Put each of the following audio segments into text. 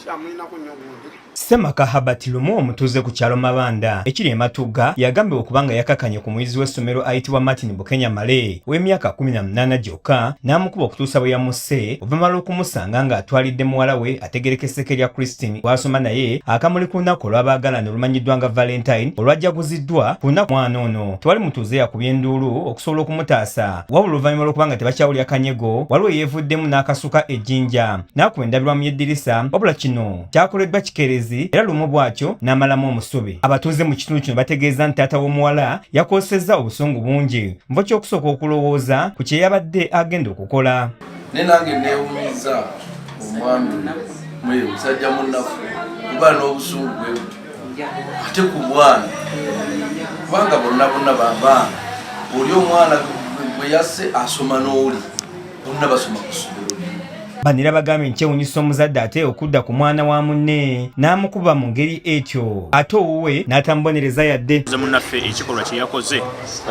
Kyamulinako nnyo gundi. Ssemaka Herbert Lumu, omutuuze ku kyalo Mabanda ekiri e Matugga, yagambibwa okuba nga yakakanye ku muyizi w'essomero ayitibwa Martin Bukenya Male ow'emyaka 18 gyokka, n'amukuba okutuusa bwe yamusse, oluvannyuma lw'okumusanga ng'atwalidde muwala we ategerekeseko erya Christine gw'asoma naye akamuli ku lunaku olw'abaagalana olumanyiddwa nga Valentine olwajaguziddwa ku lunaku. Mwana ono tewali mutuuze yakubye enduulu okusobola okumutaasa, wabula oluvannyuma lw'okuba nga tebakyawulira kanyego, waliwo eyeevuddemu n'akasuka ejjinja n'akuba endabirwamu y'eddirisa, wabula kino kyakoleddwa kikeerezi era Lumu bw'atyo n'amalamu omusubi. Abatuuze mu kitundu kino bategeeza nti taata w'omuwala yakozesezza obusungu bungi nvo ky'okusooka okulowooza ku kye yabadde agenda okukola. Naye nange neewunyiza omwami mwe, musajja munnafu kuba n'obusungu bwe butyo ate ku mwana, kubanga bonna bonna babaana. Oli omwana gwe yasse asoma n'oli, bonna basoma ku ssomero limu. Bano era bagambye nti kyewunyisa omuzadde ate okudda ku mwana wa munne n'amukuba mu ngeri etyo, ate owuwe n'atamubonereza yadde. Ze munnaffe ekikolwa kye yakoze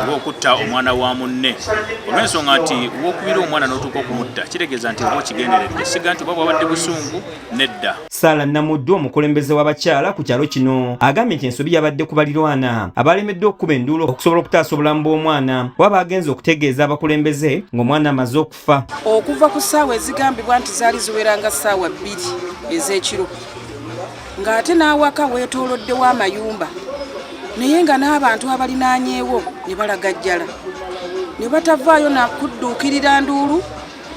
oba okutta omwana wa munne, olw'ensonga nti w'okubira omwana n'otuuka okumutta, kitegeeza nti oba okigenderedde, siga nti oba bwabadde busungu, nedda. Saala Namuddu, omukulembeze w'abakyala ku kyalo kino, agambye nti ensobi yabadde ku balirwana abalemeddwa okukuba enduulu okusobola okutaasa obulamu bw'omwana, oba bagenze okutegeeza abakulembeze ng'omwana amaze okufa. Okuva ku ssaawa ezigambibwa nti zaali ziwera nga ssaawa 2 ez'ekiro, ng'ate n'awaka weetooloddewo amayumba, naye nga n'abantu abalinaanyeewo ne balagajjala ne batavaayo nakudduukirira nduulu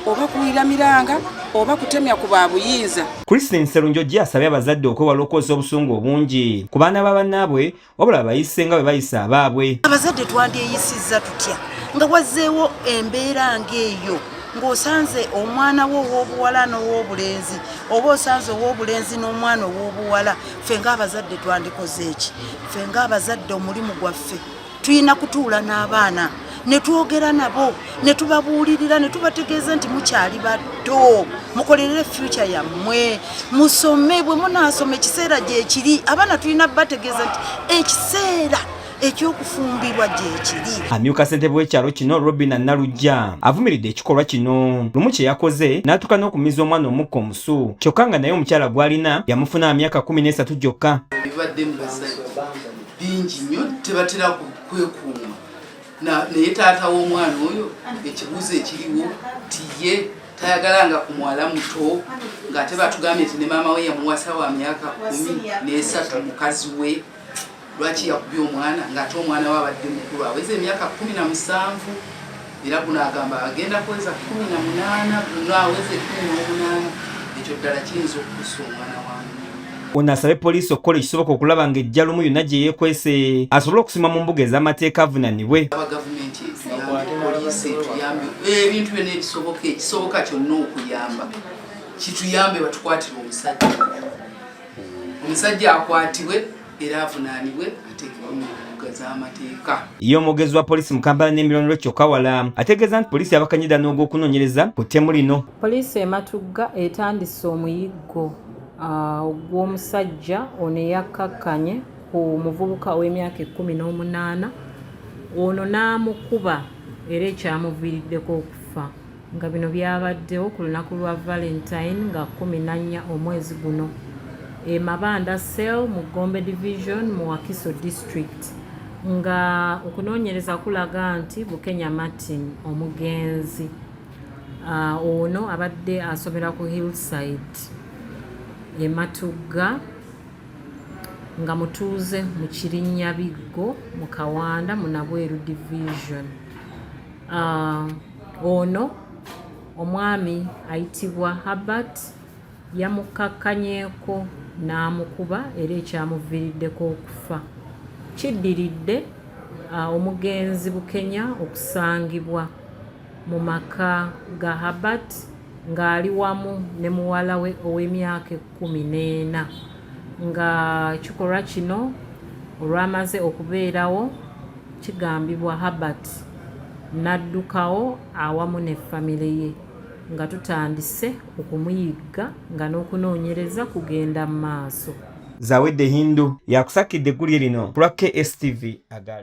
oba kuwulira miranga oba kutemya ku ba buyinza. Christine Serunjogi asabye abazadde okwewala okukozesa obusungu obungi ku baana ba bannaabwe, wabula bayise nga bwe bayisa abaabwe. Abazadde twandyeyisizza tutya nga wazzeewo embeera ng'eyo, ng'osanze omwana wo ow'obuwala n'ow'obulenzi, oba osanze ow'obulenzi n'omwana ow'obuwala? Ffe ng'abazadde twandikoze eki? Ffe ng'abazadde, omulimu gwaffe tulina kutuula n'abaana ne twogera nabo, ne tubabuulirira, ne tubategeeza nti mukyali bato, mukolerere future yammwe, musome. Bwe munaasoma, ekiseera gyekiri. Abaana tulina bategeeza nti ekiseera ekyokufumbirwa gyekiri. Amyuka ssentebe w'ekyalo kino, Robina Nalujja, avumiridde ekikolwa kino Lumu kye yakoze n'atuuka n'okumiza omwana omukka omusu, kyokka nga naye omukyala gw'alina yamufuna myaka 13 gyokka. Bibadde mu basajja bingi nnyo, tebatera kwekuuma. Naye taata w'omwana oyo, ekibuuzo ekiriwo ti ye tayagalanga ku muwala muto, ng'ate batugambye nti ne maama we yamuwasa wa myaka 13. Mukazi we lwaki yakubye omwana ng'ate omwana we abadde mukulu, aweza emyaka 17, era guno agamba agenda kuweza 18, guno aweza 18? Ekyo ddala kiyinza okukusa omwana wa munne? Ono asabye poliisi okukola ekisoboka okulaba ng'ejja Lumu yonna gye yeekwese asobole okusima mu mbuga ez'amateeka avunaanibwe. Aba gavumenti etuyambe, poliisi etuyambe, ebintu byonna ebisoboka, ekisoboka kyonna okuyamba kituyambe, batukwatire omusajja. Omusajja akwatibwe era avunaanibwe, ateekebwe mu mbuga z'amateeka. Ye omwogezi wa poliisi mu Kampala n'emiriraano, Kyokka Wala, ategeeza nti poliisi yabakanyidda n'ogw'okunoonyereza ku ttemu lino. Poliisi e Matugga etandise omuyiggo ogw'omusajja ono eyakkakkanye ku muvubuka ow'emyaka 18 ono n'amukuba era ekyamuviiriddeko okufa, nga bino byabaddewo ku lunaku lwa Valentine nga 14 omwezi guno e Mabanda Cell mu Gombe Division mu Wakiso District, nga okunoonyereza kulaga nti Bukenya Martin omugenzi ono abadde asomera ku Hillside e Matugga, nga mutuuze mu Kirinnyabiggo mu Kawanda mu Nabweru Division. Ono omwami ayitibwa Herbert yamukakkanyeeko n'amukuba era ekyamuviiriddeko okufa. Kiddiridde omugenzi Bukenya okusangibwa mu maka ga Herbert ng'ali wamu ne muwala we ow'emyaka 14, nga ekikolwa kino olwamaze okubeerawo, kigambibwa Herbert n'addukawo awamu ne famire ye, nga tutandise okumuyigga, nga n'okunoonyereza kugenda mu maaso. Zawedde Hindu yakusakidde eggulire lino ku lwa KSTV Agaale.